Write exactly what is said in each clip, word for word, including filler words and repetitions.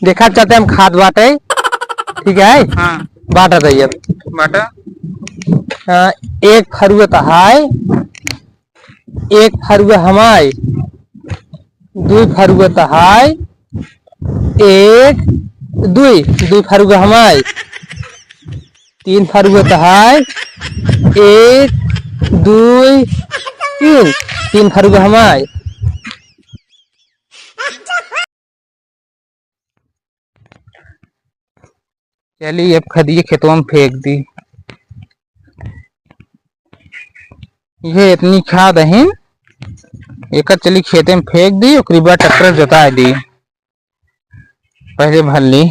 देखा चलते हम खाद बाटे, ठीक है? हाँ। बाटा दइए। बाटा। हाँ, एक फरुआ त हाय, एक फरुआ हमाय, दुई फरुआ त हाय, एक, दुई, दुई फरुआ हमाय, तीन फरुआ त हाय, एक, दुई, तीन, तीन फरुआ हमाय। चली, अब खदिये खेतवा में फेंक दी। ये इतनी खाद अहिन, एकर चली खेते में फेंक दी, ओकरी बाद ट्रैक्टर जोताइ दी। पहले भर ली,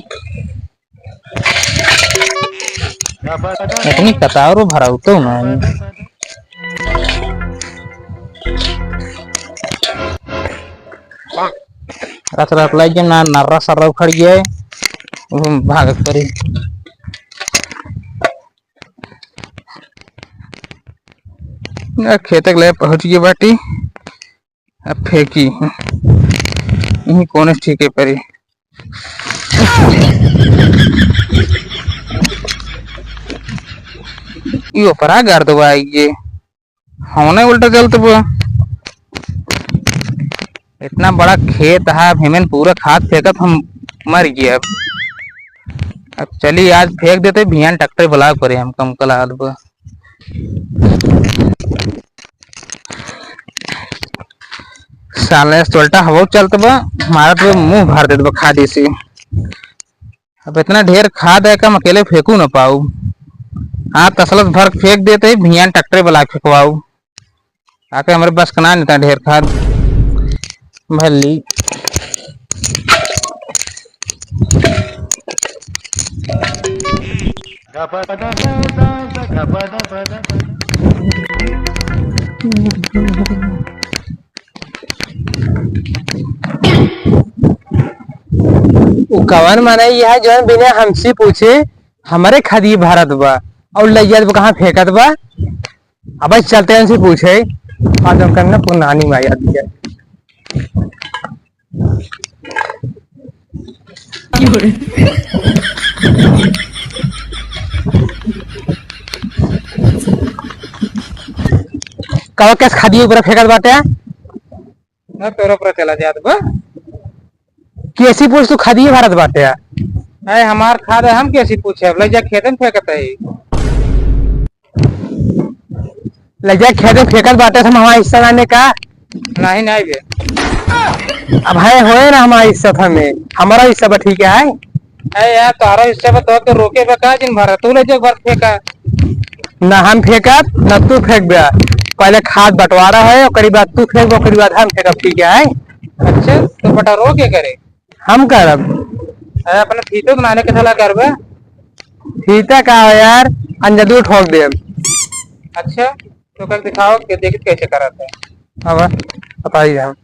इतनी कतारो भराऊ तो ना। रात रात लाइक ना नर्रा सर्रा उखड़ गया है, वो भागत पड़ी। ना खेत के लिए पहुंच गए बाटी, अब फेंकी यही कोने ठीके पड़ी। यो परा गार दो भाई ये। हमने उल्टा चलत बा। इतना बड़ा खेत है, अब हेमेन पूरा खाद फेंकत हम मर गए। अब, अब चली, आज फेंक देते, भियान ट्रैक्टर बुलाव करे, हम कम कला आद बा। साले, उल्टा हवा चलत बा, हमारा तो मुंह भर देत बा खादी से। अब इतना ढेर खाद है कि हम अकेले फेंकू न पाऊ। हाँ, तसलस भर फेंक देते ही भियान ट्रैक्टर बुला के फेंकवाऊ। आके हमरे बस का ना इतना ढेर खाद भर ली। उ कवन मनई है जौन बिना हमसे पूछे हमरे खदिये भरत बा और लइ जात बा कहाँ फेंकत बा? अब चलते हैं उनसे पूछे, आज हम करना पुनानी माई आती है। कहो कैसे खदिये ऊपर फेंकत बाटे? ना तोरा ऊपर चला जात बा। केसी पूछ तू खदिये भरत बाटे। अरे हमार खाद है, हम केसी पूछे, अब ले जा खेतन फेंकत है। ले जा खेतन फेंकत बाटे, हम हमारा हिस्सा ना ने का? नहीं, नहीं बे। अब है होए ना हमारा हिस्सा था में, हमारा हिस्सा बा ठीक है। अरे यार, तोहरा हिस्सा बा, तो, तो रोके बा का दिन भर? तू ले जा एक बार फेंका। ना हम फेंकब, ना तू फेंकबे। पहले खाद बंटवारा है, ओकरी बाद तू फेंकबे, ओकरी बाद हम फेंकब, ठीक है? अच्छा, तो बंटवारो के करे? हम करब। अरे, अपने फीतो तो नाने के साला करबे। फीता का हो यार, अंजदू ठोक देब। अच्छा, तो कल दिखाओ के देखित कैसे करत है। अब बताइए हम।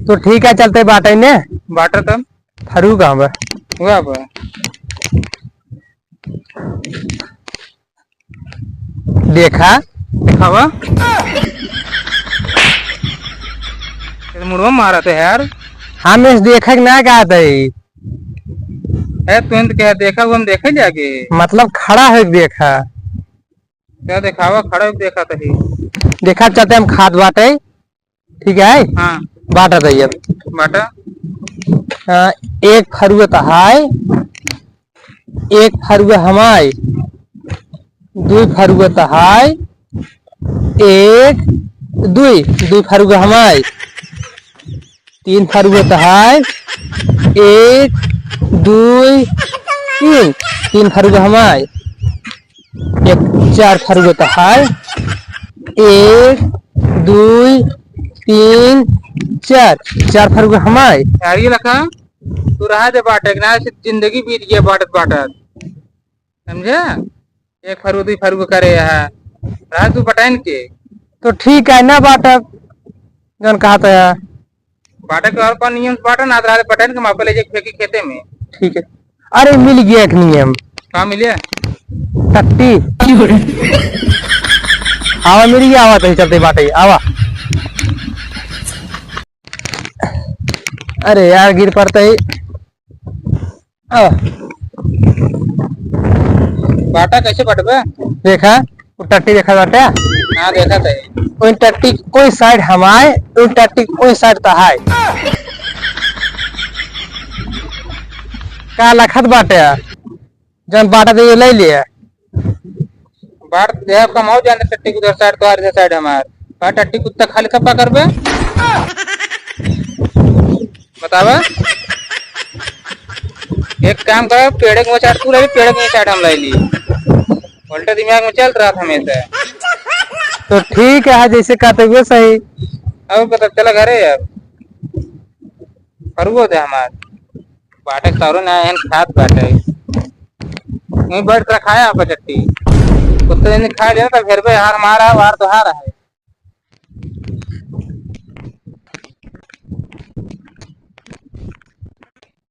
तो ठीक है, चलते बाटे ने। बाटा तब? फरू कहाँ बा? हुआ बा। देखा। दिखावा। ये मुड़वा मारत है यार। हम इस देखे के ना कहत है। ए, तू इंत कह देखा, वो हम देखे जाके। मतलब खड़ा है देखा। क्या दिखावा, खड़ा होके देखा तही। देखा चलते हम खाद बाटे, ठीक है? हाँ। बाटा दइए। बाटा। हाँ, एक फरुआ त हाय, एक फरुआ हमाय, दुई फरुआ त हाय, एक, दुई, दुई फरुआ हमाय, तीन फरुआ त हाय, एक, दुई, तीन, तीन फरुआ हमाय। एक चार फरुआ त हाय, एक, दुई, तीन, चार, चार फरुआ हमाय। यार, ये लखा, तू रहा दे बाटे, ना से जिंदगी बीत गया बाटत बाटत, समझे? एक फरुआ, दुई फरुआ करे है, रहा तू बटाइन के। तो ठीक है, ना बाटब, जौन कहत है। बाटा के और कौन नियम से बाटा ना, आधा बटन के मापे ले जाके फेंकी खेते में। ठीक है। अरे मिल गया एक नियम। का मिले? टट्टी। आवा मिल गया, आवा तही चलते बाटे, आवा। अरे यार, गिर पड़ता ही। आ। बाटा कैसे बटबे? देखा, वो टट्टी देखा बाटे? हाँ, देखा थे। कोई टट्टी कोई side हमाए, कोई टट्टी कोई side तहाए। का लखत बाटे? जन बाटा दे ले लिए। बाट दे कमाओ जाने टट्टी उधर side तोहार, इधर side हमार। बा टट्टी कुत्ता खाली कब पकड़बे? बतावा। एक काम कर, पेड़े के मुँह चाट तू लाई, पेड़े के मुँह चाट हम लाई ली। उल्टा दिमाग में चल रहा था हमेशा। तो ठीक है, जैसे कहते हुए सही। अब पता चला घरे यार। फरुओ दे हमार। बाटे सारो ना एहन खात बाटे। नहीं बैठ कर खाया आप टट्टी। कुत्ते दिन खा लिया तो घर पे हार मारा, वार तो हार है।